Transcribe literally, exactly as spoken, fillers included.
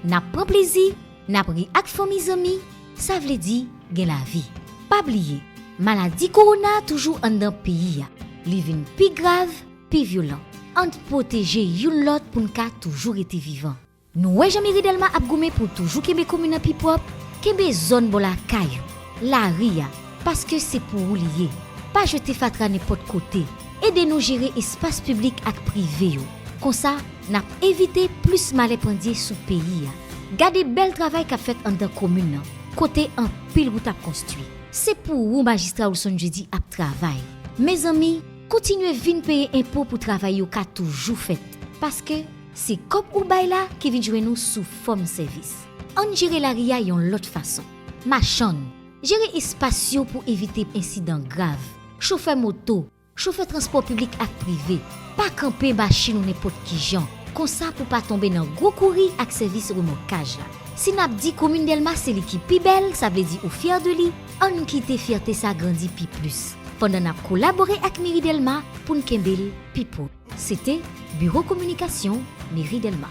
N ap pran plezi, n ap ri ak fanmi zanmi, sa vle di gen lavi. Pa bliye, maladi kowona toujou anndan peyi a. Li vin pi grav, pi vyolan. Ann pwoteje youn lòt pou n ka toujou rete vivan. Nou wè jan meri Dèlma ap goumen pou toujou kenbe komin nan pi pwòp, kenbe zòn bò lakay ou, lari a, paske se pou ou li ye. Pa jete fatra nenpòt kote, ede nou jere espas piblik ak prive yo. Konsa, n ap evite plis malè pandye sou peyi a. Gade bèl travay k ap fèt anndan komin nan, kote anpil wout ap konstwi. Se pou ou majistra Wilson Jeudi ap travay. Mezanmi, kontinye vin peye enpo pou travay yo ka toujou fèt, paske se kòb ou bay la ki vin jwenn ou sou fòm sèvis. Ann jere lari a yon lòt fason. Machann, jere espas yo pou evite ensidan grav. Chofè moto, chofè transpò piblik ak prive, pa kanpe machin ou nenpòt ki jan, konsa pou pa tonbe nan gwo kouri ak sèvis remòkaj la. Si n ap di komin Dèlma se li ki pi bèl, sa vle di ou fyè de li, ann kite fyète sa grandi pi plis, pandan n ap kolabore ak meri Dèlma pou n kenbe l pi pwòp. Se te Biwo Kominikasyon Meri Dèlma.